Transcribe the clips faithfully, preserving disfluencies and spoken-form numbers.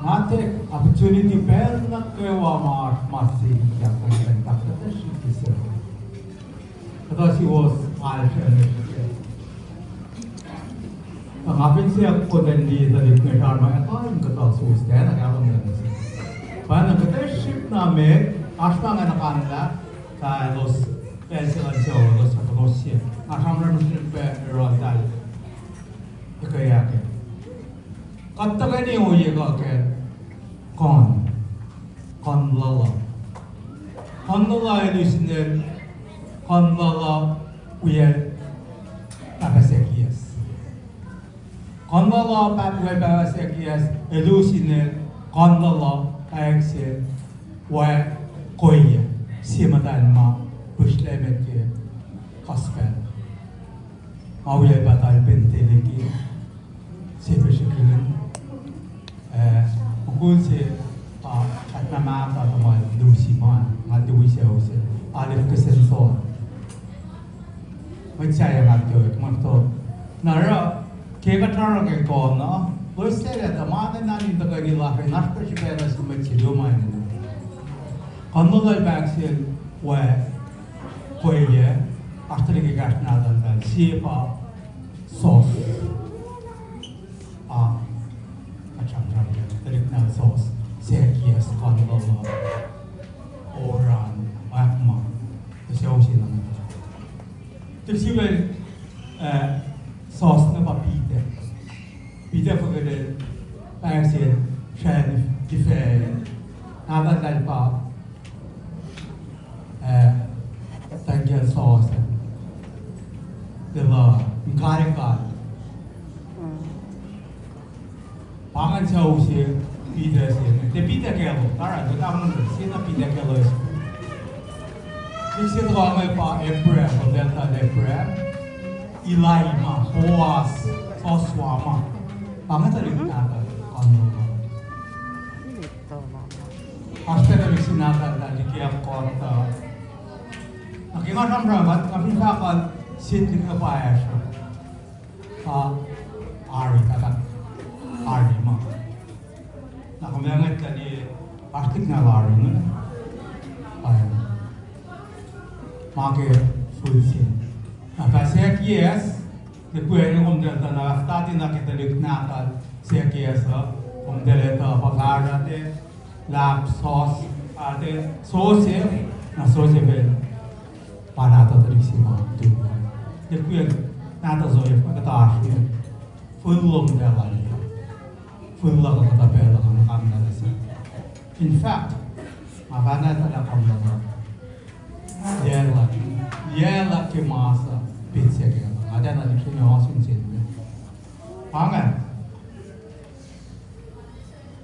Nga take opportunity pacl nuh kwewa ma oasr ma se ikyak kuh in fahk kuhtuh srihpac se. Kuhtuh suwos alfacl. Tuh nga fin siyuck kuht in liye tuhlihk inge sramsram ma kuh in kuhtuh suwos tiacna kahlwem nuh se. Pa na kuhtuh srihpac na met, oasr ma nga na kanlah, tuh elos, pacl se luhn sucu, elos suc fohlohsye. Nga sramsram srihpac yohrohl tahl ekuh ake. Kuht tuhkweni ohiyac kuh ke Kuhn, Kuhn Luhluh. Kuhn Luhluh el us inel, Kuhn Luhluh wiyacl Pahpah Zacchaeus. Kuhn Luhluh pa wiyacl Pahpah Zacchaeus, el us inel, Kuhn Luhluh pa eis sie, wiyacl koiyac, sie muhtwacn ma pihsrlac met ke gospel. Ma wiyacl pa tahl pente liki, se pihsrlac kihn. Eh, mukul se, ah, kuht na mahtuh tuhma lusi ma, nga tuh wi sucu se, alip kihsen sohn. Mwet sahyac nga tuh, ma tuh. Na oruh, ke kuht oruh ke Kuhn uh, loes sel tuh ma na in tuhkweni lasr, na srihpac srihpac na sin mwet se luo ma enenuh. Kuhn Luhluh el pahk sel wiyacl koiyac, oasr tuhlihk ekahsr nahtuhltahl, sie pa Sos. Ah, kuht sramsram, tuhlihk nahtuhl Sos, Zacchaeus, Kuhn Luhluh, Oran, oacpacna, tuh sucu se na. Tuh sifil, eh, Sos na pa Peter. Peter fuhkah el, pahk sel, sracn tifac, nahtuhltahl pa, eh, tangkal Sos, lwelah, in kalkal. Pa ingacn sucu se, Peter se, tiac Peter Kello, tari, kuht amuhta, sie na Peter Kello. Tuhlihk se tuhkuh inge pa Abraham, pa eltahl Abraham, Eli ma, Boaz, Joshua ma. Pa inge tuhlihk nahtuhl Kuhn Luhluh. Oasr pac tuhlihk se nahtuhltahl liki ahkkohtuh. Na ke nga sramsram, nga fin fahk an, sie tuhlihk na pa Asher. Pa Ari, pa Ari ma. Na kom ac ngwetlah liye, oasr tuhlihk nahtuhl Ari inge. Pa ma ke full sin. Na pa Zacchaeus, tuh kuh in komtacl tuh na aftati na ke tuhlihk nahtuhl Zacchaeus uh, komtacl tuh pa Farate, lahp Sos, Farate, Joseph, na Joseph el pa nahtuhl tuhlihk se ma tu. Tuh kuh in nahtuhl Joseph ma kuhtuh oasr inge. Fihl lom pacl an. Fihl luhk kuhtuh pacl an, kam na se. In fact, ma fahna tuh lah kom na, yac luhk, yac luhk ke ma suc petsac ke nga tiacna lihksreni ohsun se inge. Pa ingacn.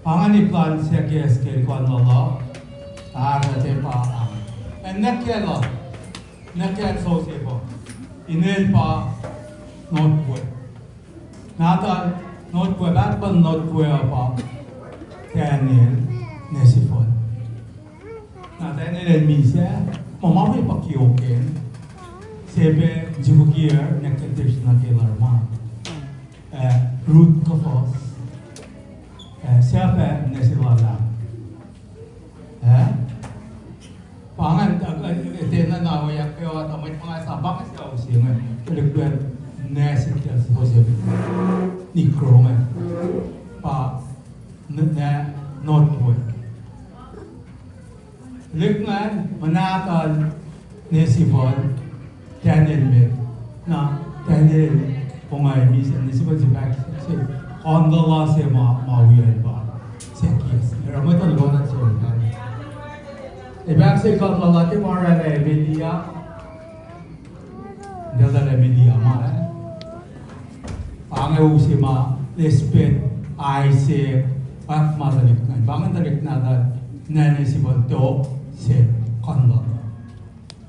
Pa ingacn ip luhn Zacchaeus ke Kuhn Luhluh, ah, na te pa, ah. Acn nuh kacl uh, nuh kacl Joseph uh, inel pa Notwelah. Nahtuhl Notwelah, pahtpaht Notwelah uh pa Daniel Nesifon. Na Daniel el misac, ma ma pa kioken, se pac jikukir, na condition na ke lor ma. Eh, Ruth kuh fuhs. Eh, sahp ah, nwe se lal ah. Eh? Pa ingacn, eh, tiacna na oyak ke uh, tuh mwet ma nga sang pa inge sucu se inge. Tuhlihk nwe se ke Joseph. Negro inge. Pa, nwe, Notwelah. Tuhlihk ingacn, muh nahtuhl Nesifon, Daniel met, na Daniel, ongaiyac misac, Nesifon se pahk sel Kuhn Luhluh se ma, ma wiyacl pa Zacchaeus. Oruh mwet uh nuh kwewa na se inge. Ac pahk sel Kuhn Luhluh ke ma oraclah Media. Eltahl lah Media ma, eh? Pa inge use ma Elizabeth, Isaac, oacpacna tuhlihk ingacn. Pa ingacn tuhlihk nahtuhl, nwe Nesifon tok, sel Kuhn Luhluh.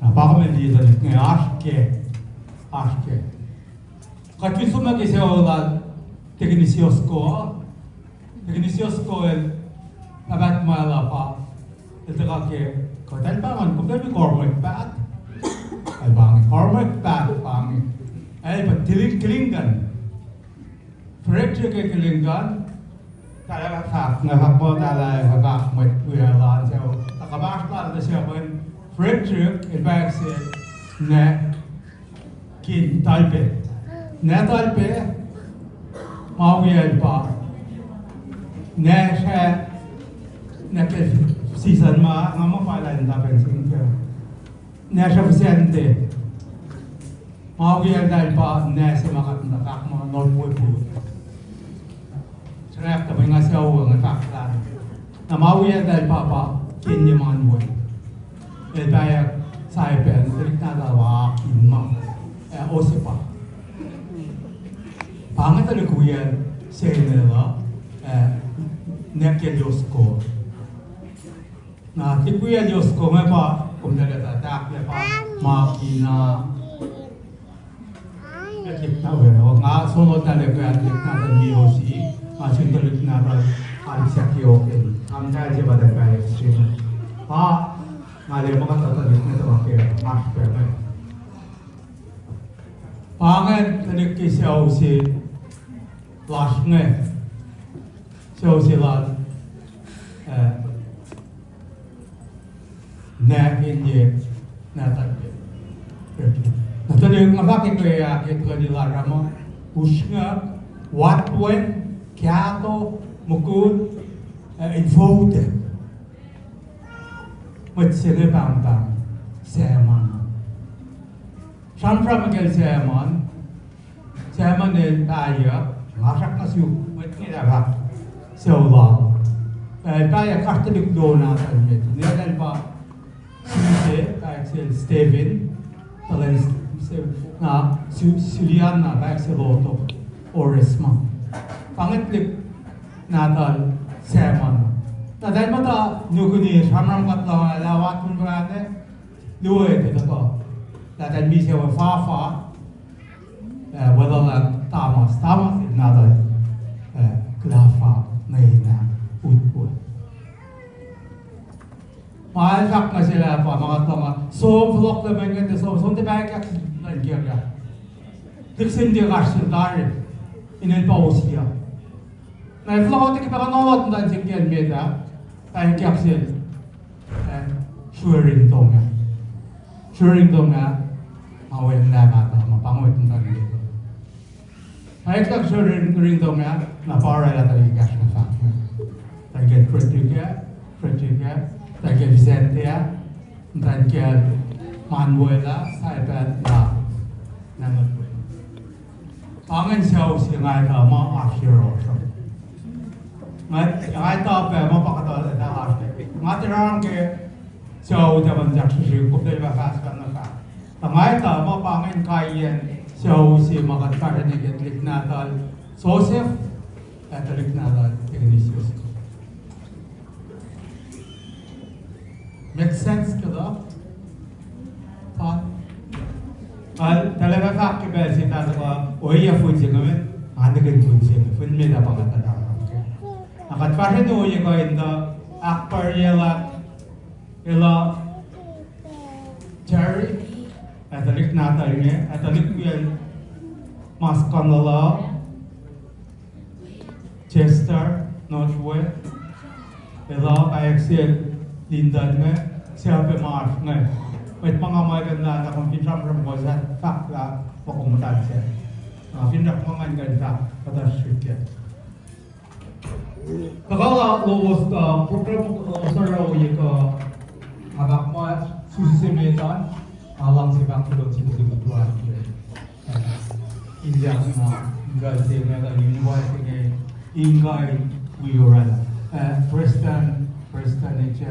Na pa kom liye tuhlihk inge oasr ke, oasr ke. Kuht fin som nuh ke sucu lal Teknisios Ko, Teknisios Ko el, na pahtpaht ma el uh pa, el tuhkuh ke, kuht el pahngon, kom tuh Cornwall paht. El pahngon Cornwall paht pahngon. El pa Tilly Clingan. Frederick Clingan. Talah fahk, nga fahk muh talah fahk mwet wiyacl an suc, na kuhpahsr lal nuh sel mwet Frederick, el pahyuck se, na kin talpe. Na talpe, ma wiyacl pa. Na srah, na ke season ma, nga muh pa lal in tapen sin ke. Na srah fisante. Ma wiyacl lal pa na se ma kuht muhta fahk muh North Whipple. Srahktuh mwe nga sucu nga fahk lah. Na ma wiyacl lal pa pa Kenye Manwe. El pahyuck Saipan, tuhlihk nahtuhl ah Akin ma. Eh, Osepa. Pa inge tuhlihk wiyacl se inel uh, eh, Nekelios ko. Na tuhlihk wiyacl Yosko inge pa, kom talah tuh tahklac pa, Makina. Tuhlihk na we, nga sonotalah ke tuhlihk nahtuhl Miosi, nga sun tuhlihk nahtuhl Alisaki Oken. Am tahl se pa tuh pahyuck se. Pa, nga liye ma kuht tuhlihk nahtuhl ke masrpac me. Pa ingacn tuhlihk ke sucu se lasr inge. Sucu se lal, eh, na Kenye, na tuhlihk. Na tuhlihk nga fahk ke ahkkweye tuhkweni lasr uh muh, usrnguck, watwen, kahto, mukul, eh, infotek. Mwet se inge pahngpahng Samuel. Sramsram ke Samuel, Samuel el pahyuck, nga srackna suk mwet inge lah fahk sucu lal. Eh, pahyuck kasr tuhlihk lon ah tuh met. Ninac lal pa Suse, pahyuck sel Stephen, tuh lal s-, s-, na, Su-, Suliana, pahyuck sel Oto, Oresma. Pa inge tuhlihk nahtuhl Samuel. Na tahl muhta nukuni sramsram kuht lah, lah watwen pacna, luo tuh tuhkuh. Lah tahl misac we Fafa, eh, weluhl ah Thomas, Thomas el nahtuhl, eh, Klafa, nuh in ah, utwe. Ma el fahk nuh sel ah pa, ma kuht lohng ah, som fohlohklac me inge, som, som tiac pahyuckyak nuh in kiyuhk ah. Lihksreni tiac kasr sel tari, in el pa Osia. Na el fohlohk tiac ke pacna oruh muhtuhnfacl se kiyacn met ah, pahyuckyak sel, eh, sruerin tong ah. Sruerin tong ah, ma wen lah mahtuh, ma pa mwet muhtuhnfacl. Pahyuckyak sruerin tong ah, na pa oraclah tuhlihk ekahsr ma fahk. Tuhlihk Frederick ah, Frederick ah, tuhlihk Vicente ah, tuhlihk Manuela, Saipan, na, na, na. Pa ingacn sucu se nga etuh muh oasr yohrohsr. Nga, nga etuh pac muh pa kuhtuh etuh lasr. Nga tiac rahrah ke sucu tamuhlwel sahk srihsrihk, kom tiac fahsr pacna fahk. Tuh nga etuh muh pa ingacn kaiyacn sucu se ma kuht fahsrweni ke tuhlihk nahtuhl Joseph, ac tuhlihk nahtuhl Ignatius. Make sense kuhtuh? Pa, tahl, tahl ac fahk ke pacl se tuh tuhkuh ohiyac fin se inge, nga nihkihn fin se inge, fin met ah pa nga tuh oruh. Na kuht fahsrweni ohiyac kuh in tuh ahkpwacryelah, elah Terry, ac tuhlihk nahtuhl inge, ac tuhlihk wiyacl mas kuhnuhluh, Chester, Northway, elah pahyuck sel Linda inge, sucu pac ma oasr inge. Mwet ma nga muhlkuhnlah na kom fin sramsram kowos fahk lah ma kom muhta se. Na fin sramsram ma ngan kuh in fahk kuhtuh srihke. Tuhkuh lowos, uh, program lowos oruh ohiyac kuh, nga fahk muh Suse se met an, nga luhngse fahk kuloh nuh sin tuhlihk Israel. Ilyak na, in kuh se inge, in kuh se inge, in kuh in wi oraclah. Eh, Prestuhn, Prestuhn H.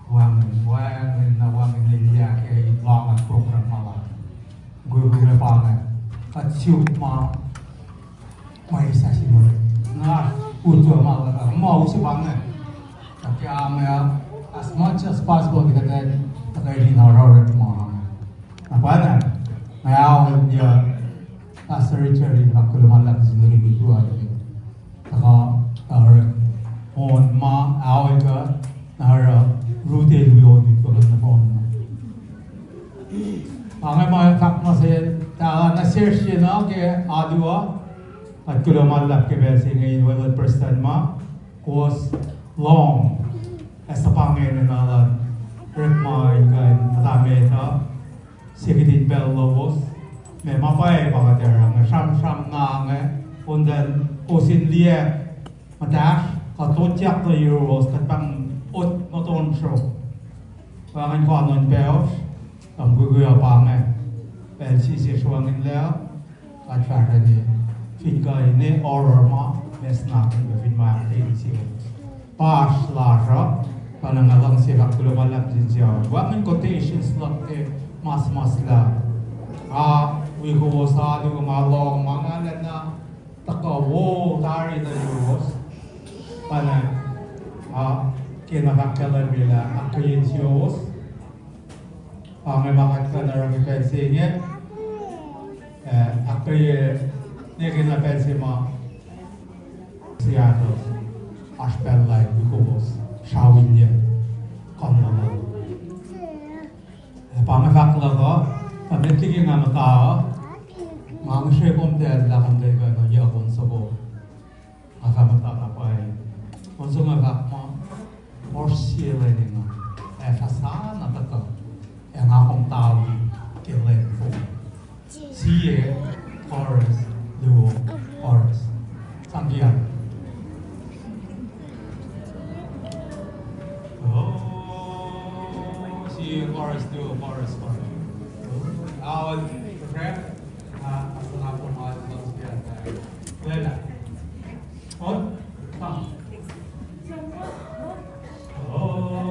Wangin, Wangin na Wangin ilyak ke in lohng program ma la. Kuh kuh pa inge, kuht suk ma, ma isa sin oruh. Nga utwe ma la, ma use pa inge. Ke inge, as much as possible, kuht ac, kuht ac in oruh ma. Na pwacye, nga ao in, uh, Pastor Richard in fahk kuloh ma luhlahp sin tuhlihk Israel. Tuhkuh, uh, on ma, ao ekuh, na oruh, rute luo in kuh na on ma. Pa inge ma fahk ma se, tuh na sesr na ke alu uh, kuht kuloh ma luhlahp ke pacl se inge in weluhl Prestuhn ma, Kowos lohng, ac suhpahngena luhn orekma in kuh in muhta met uh, se kihtin pacl lowos, ma ma pwacye pa kuht oruh inge, sramsram na inge, on tuh kowos in liye muhtahsr, kuht utyak nuh yuruwos, kuht pahng ot motonsro. Wacngihn koanon pac uh, tamuhlwel, kuh pa inge, pacl se sesr wacngihnlac, kuht fahsrweni, fin kuh in oruh ma, ma snak in kuh fin ma ahkpwacye insiowos. Pa oasr lasr uh, pa nga luhngse fahk kuloh ma luhlahp sin sucu. Wacngihn quotations luhk ke ma suhmuhslah. Nga wi kowos alu, nga lohng ma nga lacna tuhkuh wo tari nuh yuruwos. Pa na, a, kena fahk kahlwem lah ahkkweye insiowos. Pa inge ma kuht kuh in oruh ke pacl se inge, eh, ahkkweye, ne kena pacl se ma Seattle, oasr pacl lah wi kowos srawilye, kuh na lal. Eh, pa inge fahk luhk uh, tuh met liki nga muhta uh, nga ngihsre kom tiac lah kom tiac kuh in ohiyac on soko. Nga fah muhta na pwacye. On soko nga fahk muh, oasr sie lwen inge, ac fah sa na tuhkuh, ac nga kom tawi ke lwen fong. Sie, chorus, luo, chorus. Sang kiyacl. Oh, sie, chorus, luo, chorus, chorus. Aol, refrain. Ah, asal na pom aol, sang kiyacl. Lwelah. On, sang. Oh.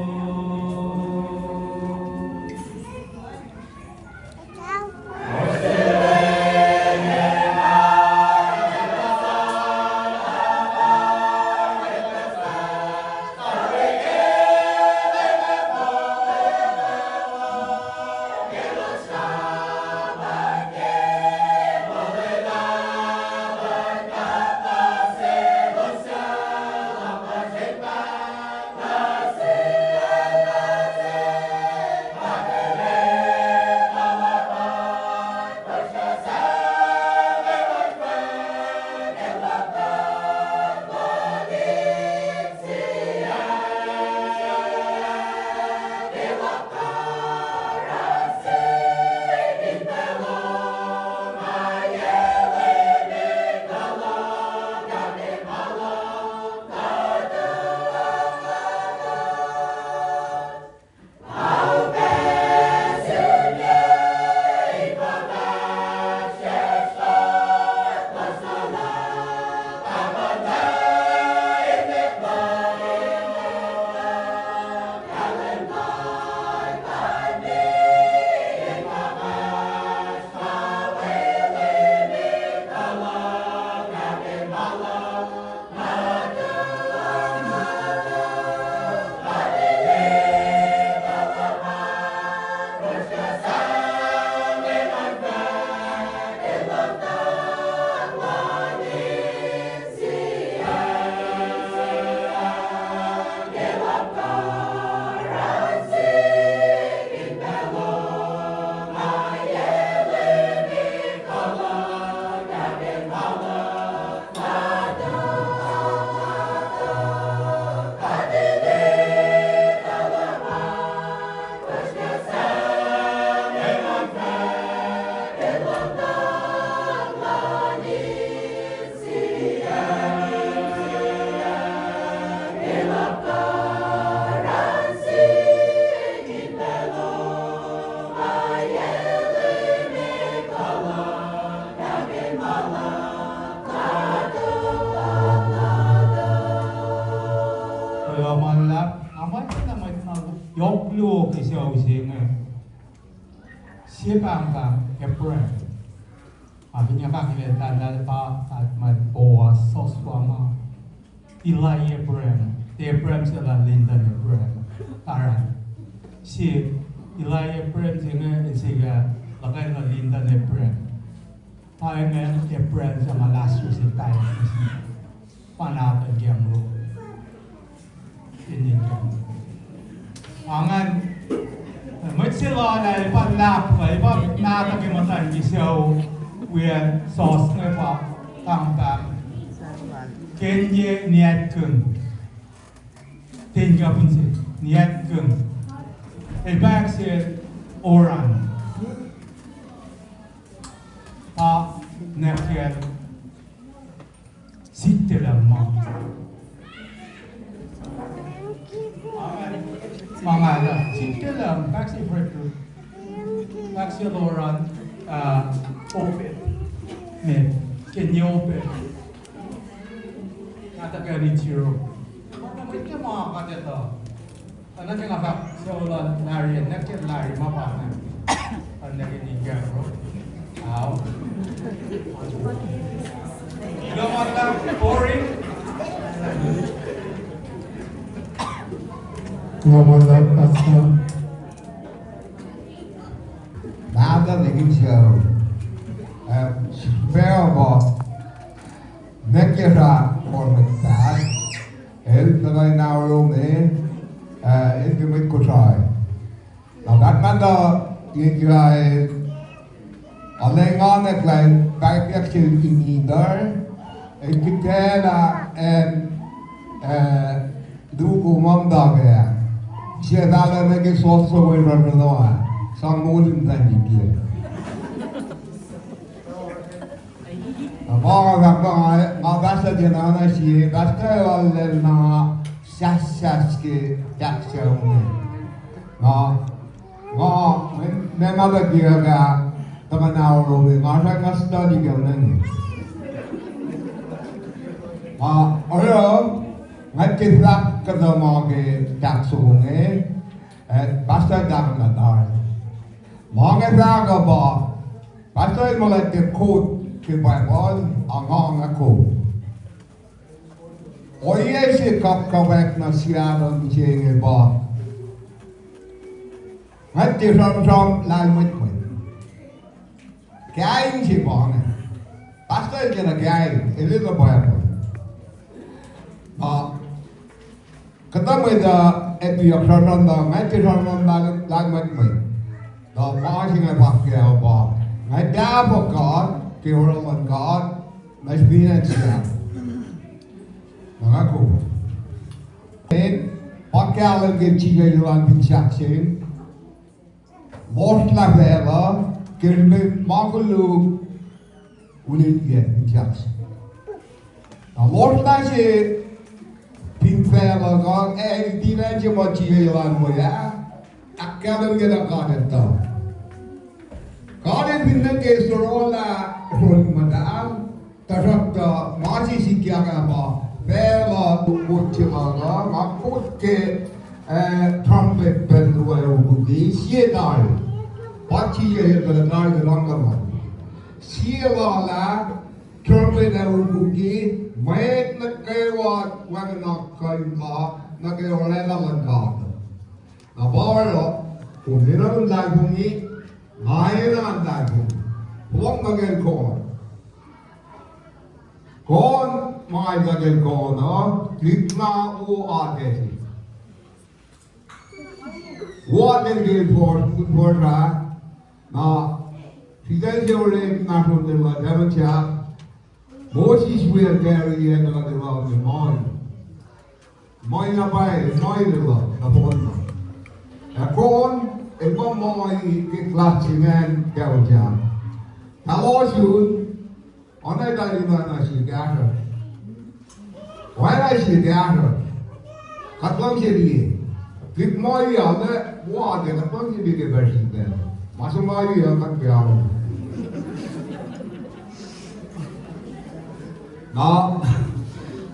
Kuloh ma luhlahp, nga mwet na mwet na yohk luo ke sucu se inge. Sie pahngpahng Abraham. Nga fin nga fahk lah eltahl pa, ah, mwet Boaz, Joshua ma. Eli Abraham, tiac Abraham se lah Lyndon Abraham. Taran. Sie Eli Abraham se inge, el sika luhkel na Lyndon Abraham. Pa inge Abraham se ma Lazarus el pahyuck nuh sin. Pa na tuh ke mro. Ingacn, mwet se lal ah el pa luhlahp, el pa mahtuh ke muhtwacn ke sucu, wiyacn Joshua inge pa pahngpahng Kenye Niyatkihn. Ten kapin se, niyatkihn. El pac ahksel Oran. Pa nwacklah Sittelam ma. Ma nga lah Sittelam, pac ahksel Frederick. Pac ahksel Oran, ah, Obed. Met, Kenny Obed. Nga tuhkweni Tiro. Mwet ke ma kuht etuh. Oacna ke nga fahk sucu lal Larry, nwacklah Larry ma pa nwack. Oacna ke Nick Gavro. Ao. Kuloh ma luhlahp, Corey. Kuloh ma luhlahp, Pastor. Mahtuh nuh ke sucu. Eh, srihpac pa nwacklah Corey Mekpal. El tuhkuh in aorom, eh, el ke mwet Kosrae. Na fahk muh tuh, ye kira, eh, arulacna nwacklah, pahyuck sel in itar, el kihtac lah, eh, eh, luku mamtake. Sie talan nuh ke sosro we rarano ah, sang molin than ikle. Na pa nga fahk muh nga, nga pastor ke na na sie, pastor lal na sahsahs ke tahk se inge. Na, nga, me, me ma luhk ke nga, tuhkuh na oruh me, nga srah nga study ke na ni. Na, oruh, nga ke fahk kuhtuh ma ke tahk se inge, eh, pastor tahk na tari. Ma nga fahk uh pa, pastor el muh lah ke quote ke Bible, a nga nga quote. Ohiyac se kapkapwack nuh Seattle mihsenge pa, nga ke sramsram lahlmwetmwet. Kain se pa inge. Pastor el kena kain, el etuh Bible. Na, kuhtuh mwet uh, etuh yohk sramsram na, nga ke sramsram na, lahlmwetmwet. Na ma se nga fahk ke uh pa, nga tahfuh God, ke oruh luhn God, na srihpen sahk. Na nga ko. En, pa kahlwem ke srihke luhn fin sahk se. Lohsrlah facluh, ke srihpen ma koluk, uliyac fin sahk se. Na lohsrlah se fin facluh, God, eh, tinan se ma srihke luhn we ah, ahkkahlwemye lah God etuh. God el fin nuh ke sorlah, sorlah muhtahl, tuhsruhktuh ma se sikyak ah pa, facluh, kot se ma, nga kot ke, eh, trumpet pacl luo ukuk ke, sie tari. Pa srihke el tuh tari ke luhngkuhlwacng. Sie lal ah, trumpet ah ukuk ke, mwet nuh kwewa wacngihn kuh in kuh, nuh ke orwaclah luhn God. Na pa oruh, kom enenuh in luhlahlfongi, nga enenuh in luhlahlfongi. Fohlohk nuh ke Korn. Korn, ma etuh ke Korn uh, lihpna wo atesi. Wo atesi ke for, for ah, na, sritacl se orek na sot lal David ah, Moses wi el carry-ye nuh ke lal Nehemiah. Nehemiah na pwacye, Nehemiah lal, na Korn na. Ac Korn, el pa Nehemiah ke class se ingacn David ah. Talos un, oacna eltahl in oacna sie kahsruh. Oacna sie kahsruh. Kuht luhngse liye. Lihpna wo ah, ma wo ah, kuht luhngse liye ke pacl se inge. Ma se ma liye, kuht ke ao. Na,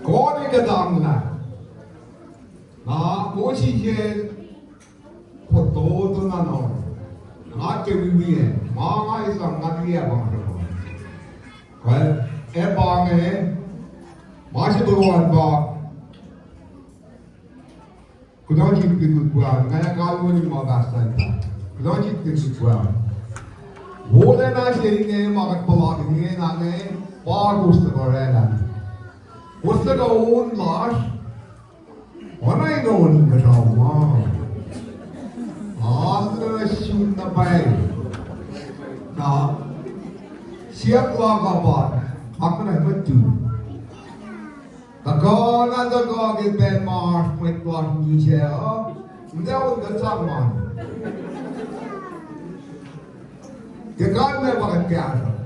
Korn el kuhtanglah. Na, Moses el fototo na no. Nga ke wiwiyac, ma nga esam nga liye pa nga srihpac. Kuh, ac pa inge, ma se tolu an pa, kuloh sik ke lihpufacn, nga kalweni ma pastor pa. Kuloh sik ke lihpufacn. Wolacna se inge ma kuht puhlakihn inge na inge, pa kowos tuhkuh orwaclah. Kowos tuhkuh on lasr, oacna in on inkuhsrao ma. Arulacna sun na pwacye. Na, siyuck luhk uh pa, akihlen mwet tu. Tuhkuh na tuhkuh ke pacl ma oasr mwet lasr misac uh, muhtwacwacack kuht sang ma. Ke kalmac pa kuht kahsruh,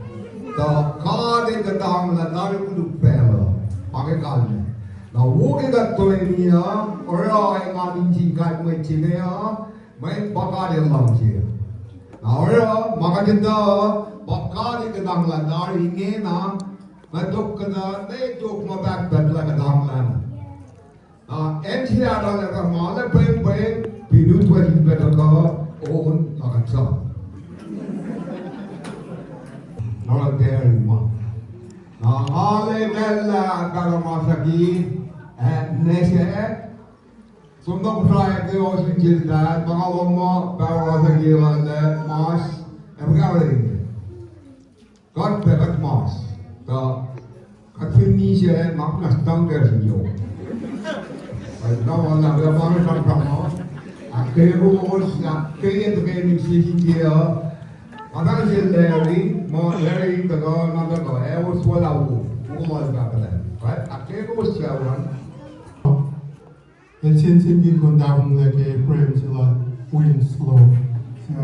tuh God El kuhtanglah tari koluk pacl uh, pa ke kalmac. Na wo ke kuht toeni uh, oruh engan in sin God mwet se inge uh, mwet pa God El luhngse. Na oruh ma kuht etuh, pa God El kuhtanglah tari ingena, na tok kuhtuh, na tok ma pahtpaht lah kuhtanglah. Na acn se arlac ma lah pwengpweng, fin utwe sin pacl tuhkuh, on na kuht sang. Na oruh tari ma. Na nga lwelah pahluh ma saki, ah, nese, som na Kosrae ke ohsun sel dad, pa nga lohm ma pahluh ma saki lah mas, ac muhkahwelin. Kuht pac kuht mas. Tuh kuht fin misac, nga muhnahs tuhng ke sin yohk. Kuht na ma lah pahluh ma sramsram uh. Ahkkweye kowos, ahkkweye tuhkweni se sin sie uh. Nga pahluh sel Larry, ma Larry tuhkuh, na tuhkuh, ac oswelah wo, wo lal pahpahlah. Kuht ahkkweye kowos suc an. El sensenkihnkuh tahfonglac ke Ephraim se lal Winslow, suc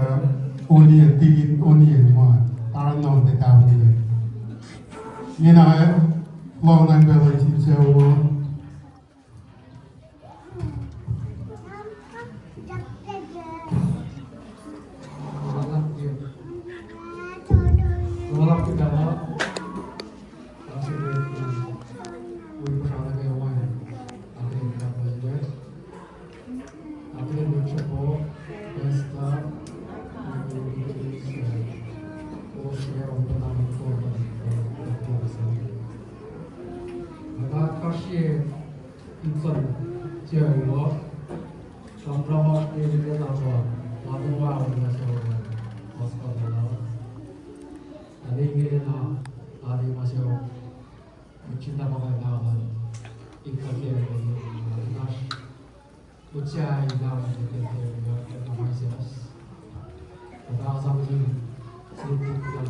onion, tikin onion ma, arulacna ke tahfonglac. Ingena, lohng pacl in sucu. Infan tiac ulo, sramsram oasr ke lwen ah, ma nuh kwewa, ma se, ma se pa lal. Ane inge na, ane ma se, mihsina pa kal na, infan tiac, ah, nash, utsa ina ma se ke tiac, ah, ma se as. Kata sang sin, sin, sin,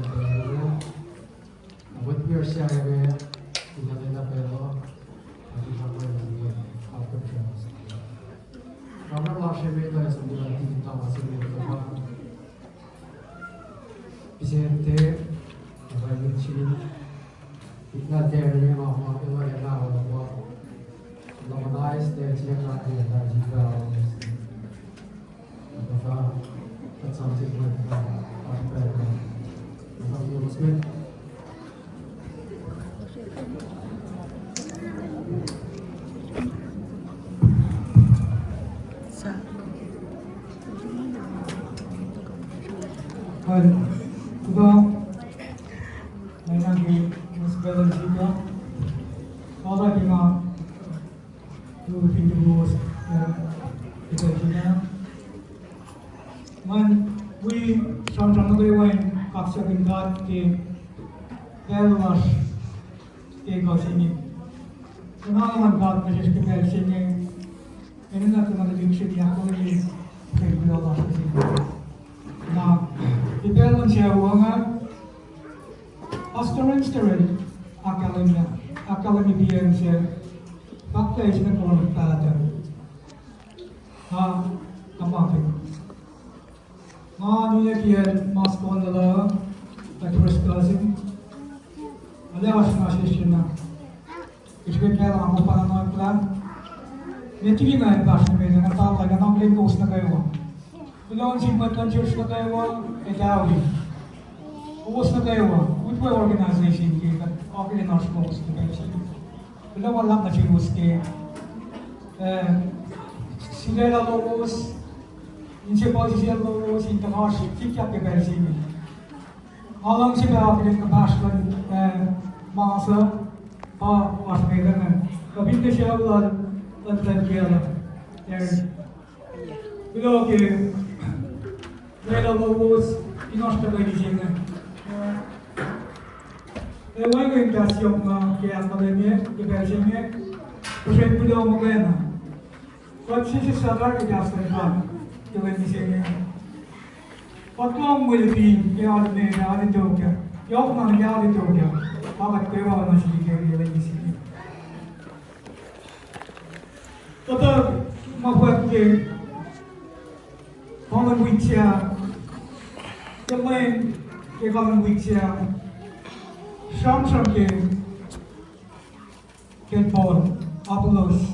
Mwet wiyacsr sahyac, in nuhnak pacl uh, ac fin sramsram lasr uh, sramsram lasr emet uh, ac sramsram lasr in tama se met uh, Pisente, ac pa Eugene, in na tari ma ma, in na tari ma ma, Lamanites, the Gentile, the Gentile. Kuhtuh, na ke, mas balance ita. Father, ke nga, tu fin tu, eh, ita sina. Ngan wi sramsram nuh kwewa in kaksakihn God ke pacl lasr ke kuh se inge. Kuh na luhman God nuh sesr ke pacl se inge, enenuh kuh na lihksreni ahkkahlwemye ke kuloh lasr ke se inge. Na, ke pacl luhn sucu uh nga, Pastor Rensterin ahkkahlwemye, ahkkahlwemye P M se, fahk lah eis na koron pahtuh. Na, kamakihn. Nga ninac kiyacl mas kol lal, kuht first cousin. Arlac oasr nga sesr na. Ke srihpen pacl nga muh pa na nuhnak lah, met liki nga in fahsr nuh met, nga tala, nga nuhnak liki kowos nuh kwewa. Kuloh nuh sin mwet luhn church nuh kwewa, etawi. Kowos nuh kwewa, utwe organization ke kuht akihlen oasr kowos nuh kwewa. Kuloh ma luhlahp nuh suwos ke, eh, sulaclah lowos, inse puhsisacl lowos, in tuhkuh oasr sikyak ke pacl se inge. Nga luhngse pac akihlen kuhpahsr luhn, eh, mas uh, pa oasr met inge. Kuh fin tiac sucu lal, lal, lal kiyacl uh. Kuloh ke lwelah lowos in oasr tuhkweni se inge. Ac wacngihn kahs yohk nga ke ahkkahlwemye ke pacl se inge, puhsren kuloh muhkwena. Kuht sesseslah tari ke kahs luhn God ke lwen mihsenge. Kuht lohng mwe luti ke alu meac, alu tokyak. Yohk na ke alu tokyak, pa kuht kwewa nuh sel ke lwen mihsenge. Kuhtuh ma fwack ke kain in wik sac, ke lwen ke kain in wik sac, sramsram ke Ken Paul, Apollos.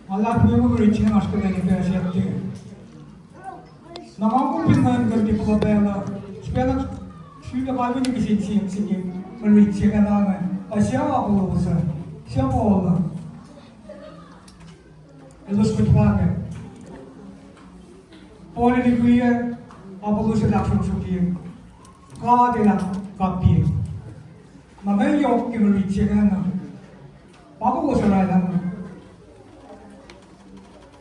Nga luhlahlfongi muh rit se inge oasr ke lwen in pacl se ke. Na ma kom fin nuhnkuh ke kuhtuh pacl uh, sifacna srihke kalweni kihsen siyuck se inge, mwe rit se inge na inge, pa suc Apollos uh, suc Paul uh. Elos mwet fahkwack. Paul el ikwiyac, Apollos el ahksruhksruhkye, God el ahkkapiye. Na ma yohk ke mwe rit se inge na, pa kowos oraclah inge.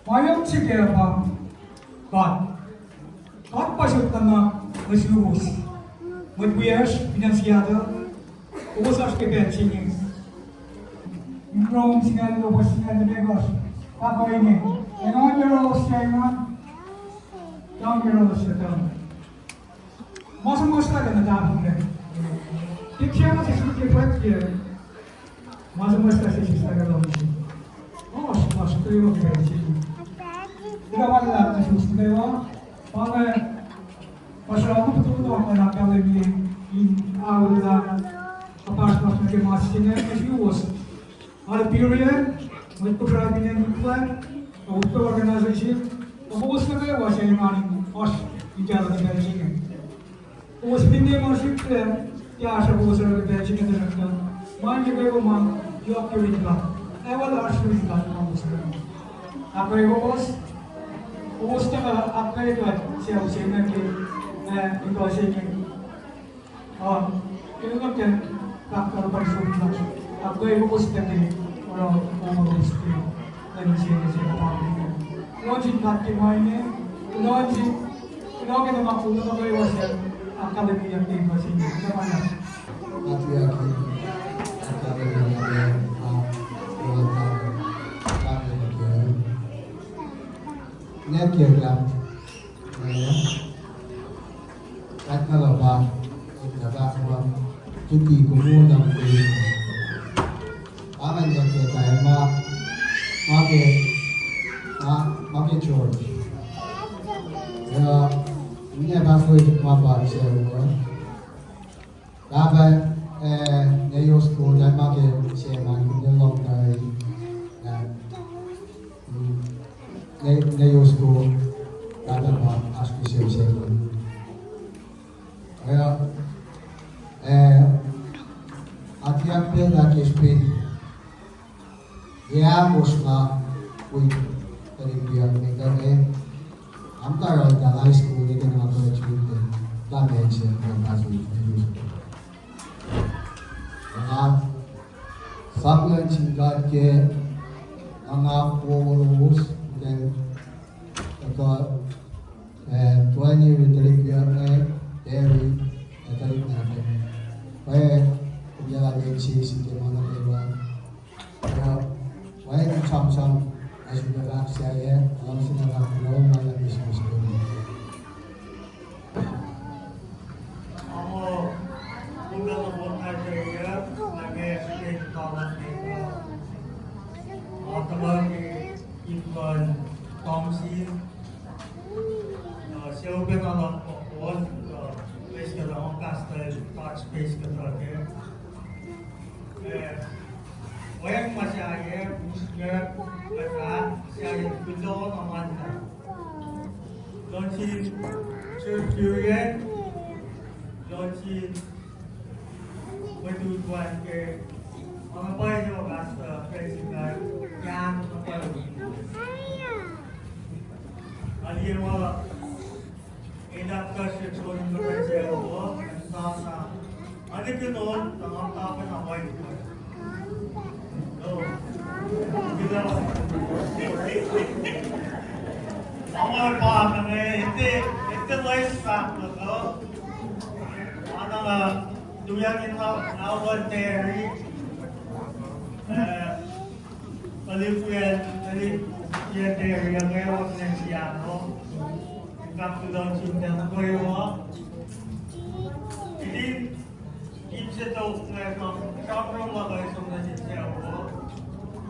Ma yohk se kac pa God. God pa sot nuhnak nuh suwos. Mwet wiyacsr, fin acn Seattle, kowos oasr ke pacl se inge. Rom singucul luo fuhs singucul limekohsr, fahk ohinge: Engan yohrohlos suc engan, tuhng yohrohlos suc tuhng. Ma suhmuhslah nuh tahfonglac. Ke srihpac se srihke fwack ke, ma suhmuhslah se sislah ke luhngse. Oasr, oasr kwewa ke pacl se inge. Kuloh ma luhlahp nuh suwos nuh kwewa. Pa inge, pa srihpac ma fototo ma ahkkahlwemye in aolah kuhpahsr lasr nuh ke ma se inge nuh suwos. Nga Pirian, mwet Kosrae fin acn Oakland, uh, Outdoor Organization, uh, kowos nuh kwewa suc engan in oasr in kahlwem ke pacl se inge. Kowos finne ma srihklac, kahsruh kowos oruh ke pacl se inge tuhsruhktuh, ma inge kwewa ma yohk yurin God. Ac wal oasr yurin God ma kowos oruh. Ahkkweye kowos, kowos tuhkuh ahkkweye kuht sucu se inge ke, uh, ekuh se inge. Ah, ke nga ke fahk talan pa srihk lasr, ahkkweye kowos pac ke oruh kowos ke lwen se inge se pa inge. Kuloh sin God ke ma inge, kuloh sin, kuloh ke nuhnak lom nuh kwewa suc ahkkahlwemyeyuck ke ekuh se inge. Kuloh ma luhlahp. Nga tuyak in ahkkahlwemye, ah, kuloh, ah, ahkkahlwemye ke, nge ke lah, eh, Kuht nuh loh pa, in na fahk muh, tuti kom moul na mukul. Amen, ke taima, ma ke, ma, ma ke George. Ya, nina pa fwe ma pa se, uh, Pahpah, eh, ne yosko, taima ke se ma, ne long tahi, na, mm, ne, ne yosko, pahpah pa, oasr ke se, se. Oruh, eh, atiyak pacl na ke srihpen, ya, kosna, wi, tuhlihk kiyuhk me kuh me, am tarohta high school, ne ke na graduate, la me se, na graduate. Nga, saplan sin God ke, nga, nga, wowo lowos, ke, ke, eh, toeni wi tuhlihk kiyuhk me, Terry, eh, tuhlihk nahtuhl. Pwe, kom yala ke sisi ke ma nuh kwewa. Oruh, pwe, sramsram, as you go back, sahyac, luhngse na fahk kuloh ma luhlahp ke sisi. Amo, umbel lopot na ke yac, na ke srihke in kalan ke, uh, Atama ke in kuh in Thompson. Uh, sucu pacna luhk Paul, uh, Space Cutter, uh, Pastor Todd Space Cutter ke. Eh, wacngihn ma sahyac, usrnguck, kuhfa, sahyac kuloh na ma luhlahp. Luhngse Presbyterian, luhngse mwet utwan ke, ma na pwacye pastor, president, yang na pwacye. Aliye ma Elah kuhsrwe John Lorenzo, sasa. Ane ke non, tangan tapen awai. No. Ama pa kane, ete, ete loes fahk na to. Ana nga, tuyak in na, na voluntary. Eh, Tuhlihk wiyacl, tuhlihk wiyacl Terry, ake wak ngan siyano. Fahk kuloh nuh sin mwet nuh kwewa. Inin, in se tok ngan kom, sramsram luhk uh som nuh sin sucu.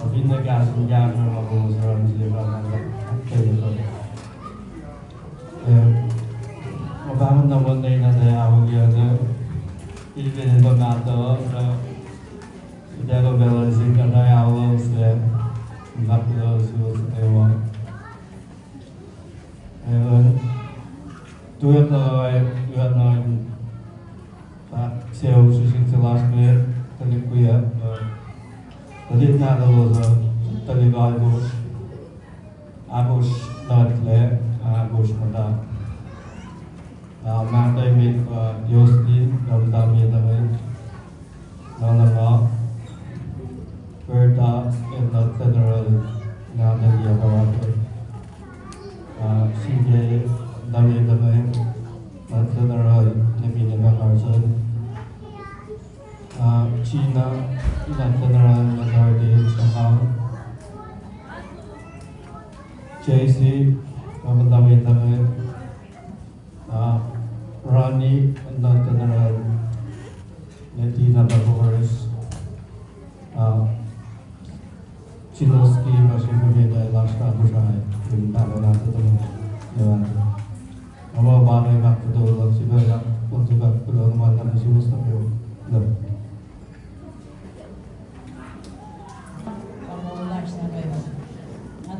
Kuh finne kahs in kahsruh ma kowos oruh nuh sel, pa na ahkkweye kuht. Eh, ma pahngon na Monday na tuh ahwoye tuh, ilmen in pa mahtuh, eh, Itago Fellowship, kuht ac aolus, eh, in fahk kuloh suwos nuh kwewa. Eh, tuyak na, tuyak na in fahk suwohs srihsrihk se lasr me, tuhlihk wiyuck, eh, tuhlihk nahtuhlos, eh, tuhlihk alkosr, ahkosr nuhtlac, ahkosr muhta. Ah, mahtuh emet, ah, Justin, Ramdami Tange, Nalanga, Berta, el nuh General, Natalia Karate. Ah, C J, Dami Tange, nuh General, Nemine Makarson. Ah, Gina, nuh General, Makarate, Sakang. J C, Ramdami Tange. Ah, Rani, nuh General, Netina Taporis. Ah, Chinoski, ma srihpac met lasr na Kosrae, in pahluh na tutumu, ne ma. Ama pa inge fahk fototo luhk, sifilpac fahk, fahk fototo luhk ma na suwos nuh kwewa. Lom.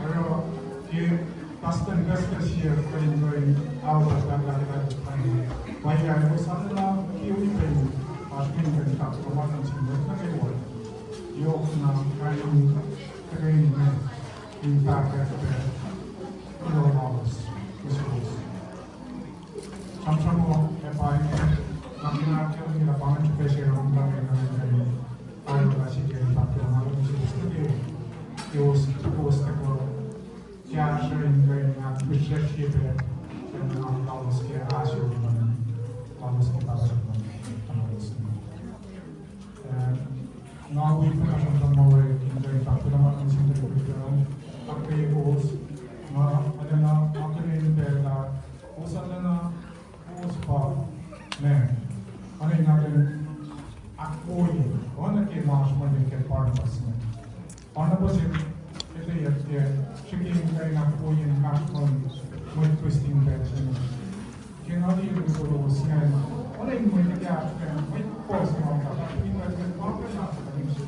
Oruh ke kastan kaskas sie kuh in kuh in aolah pahkah, pahkah, pahkah. Pwacye, elos arulacna ke wi pac in oasr kuh in kuh in kapkapwack nuh sin mwet nuh kwewa. Yohk na kain in tuhkweni me in pahkah pac kuloh lalos nuh suwos. Sramsram uh ac pa inge, na kena ke lah pa inge srihpac se luhn God, na in kuh in aolah srihpac in kapkapwack nuh suwos. Kowos, kowos tuhkuh kahsruh in kuh in ahkfihsracsrye pac, kuh in nuhnak lalos ke ahsor luhn, lalos ke pahpah luhn, lalos. Eh, nga wi pacna sramsram ma orek in kuh in kapkapwack nuh sin mwet nuh kwewa, ahkkweye kowos, nga, arulacna, nga kuh in pacl ah, kowos arulacna, kowos pa, ma, arulacna kuh in ahkwoye, oacna ke ma oasr mwe ke Barnabas inge. Barnabas el etuh ke srihke in kuh in ahkwoye in kahsruh mwet Kristin pacl se inge. Ke nga liye mwe kowos inge, oacna in mwet kahsruh, mwet puhs ma pa, in mwet, mwet ma pacna kuh in se.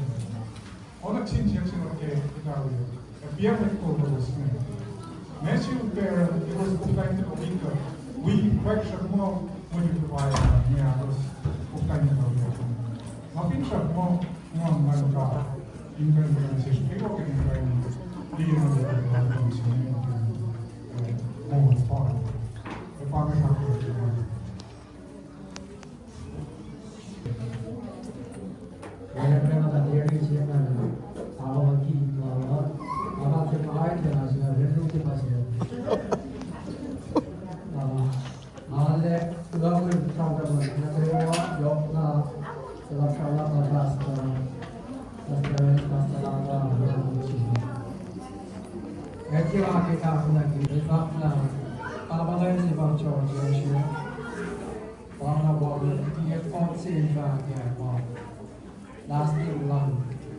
Oacna sin siyuck se nuh ke ita wi, ac pa mwet kowos inge. Matthew el, elos koflah in tuhkuh wi kuh, wi, pwack sruhk muh, mwe luti pwacye, ma elos koflah in tuhkuh wi. Nga finsrak muh, nguhn luhn God in kuh in kuh in sesr kwewa kuh in kuh in liye nuh ke kuh in se inge, eh, moul pa, ac pa inge sahp Ac ke ma ke tahfwelah ke, el fahk lah, Pahpah Leum Sefanna Joshua, pa na pa tiac fahk se in fahk ah pa last name luhn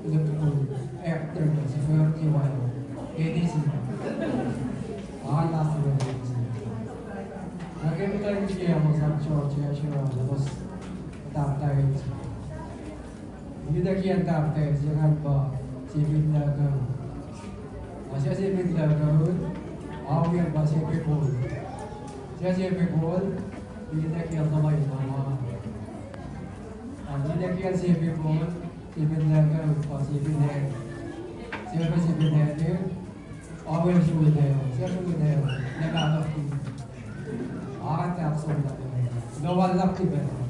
Liverpool actor ke Sister Tiwayo. Edison. Ah, last name Edison. Na ke muhtwacn kiyaclos an George Asher, elos tahfwelah. Ninac kiyacn tahfwelah se ingacn pa Sepin Lackuh. Ac sie Sepin Lackuh, auliyak pa Sepin Paul. Sie Sepin Paul, ninac kiyacl Tamaima. Ac ninac kiyacn Sepin Paul, Sepin Lackuh pa Sepin Hen. Sie pa Sepin Hen, auliyak Sepin Hen, sie Sepin Hen, na ma luhk. Arak ahkos na, na wal luhk tiac.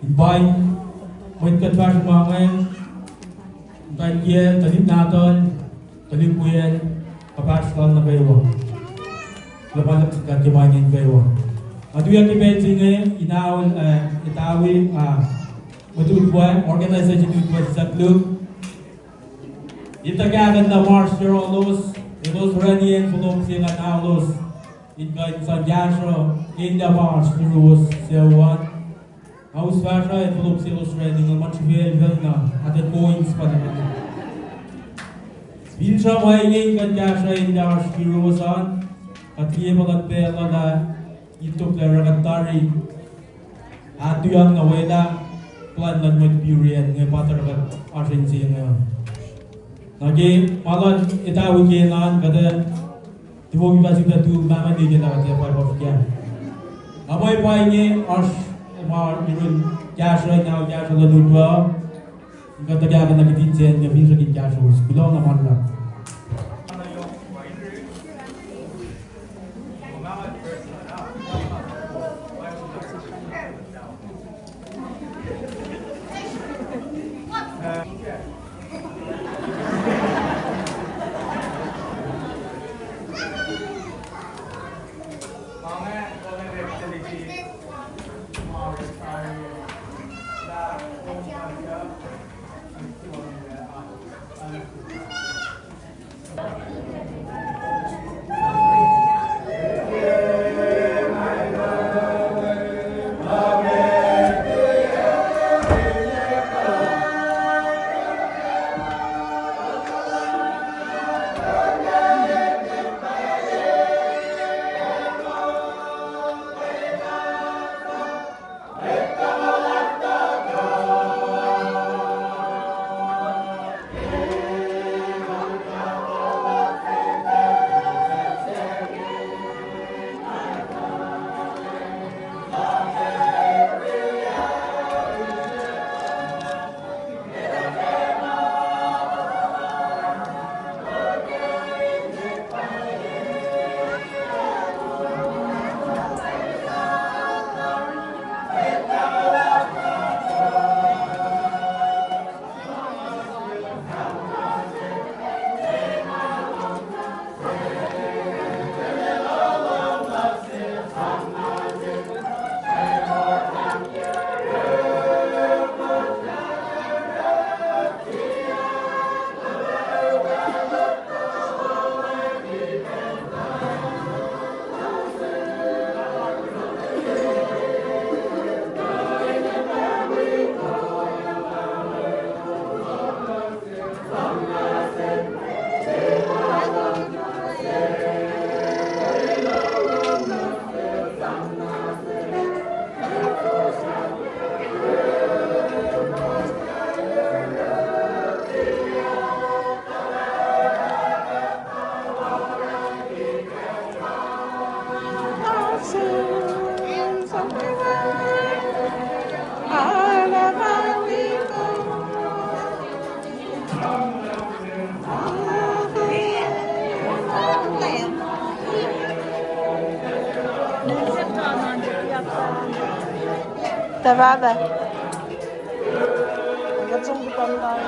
In paing mwet kuht fahsr ma inge, in paing kiyacl, tuhlihk nahtuhl, tuhlihk wiyacl, kuhpahsr lal nuh kwewa. Luhpan luhk sin God ke ma inge nuh kwewa. Nga tuyak ke pacl se inge in aol, eh, etawi, ah, mwet utwe, organization utwe sislah koluk. Etuh kahkahn na masr yohrohlos, elos orani envelope se nga nalos in kuh in sang kahsruh elyah masr yuruwos sucu an. Nga us fahsruh envelope selos orani, nga muh sifacl pacl na, atacn coins pa na. Finsrak ma inge in kuh in kahsruh elyah oasr yuruwos an, kuht liye pa kuht pacl uh lah itucklac oruh kuht tari ahtuyang na welah plwacn luhn mwet Berean inge pa tuh oruh kuht oasr inse inge. Na ke ma luhn etawi ke na an kuht ac tifoki fah sifilpac tu mahmah nike lah kuht ac pwacye pa fuhkah. Nga muh pa inge oasr ma yurin kahsruh, na kahsruh luhn utwe. In kuht tuhkahkahn na kihtin sacn, nga finsrak in kahsruh us. Kuloh na ma luhlahp. Tavada. Kuht som kuh pamtai.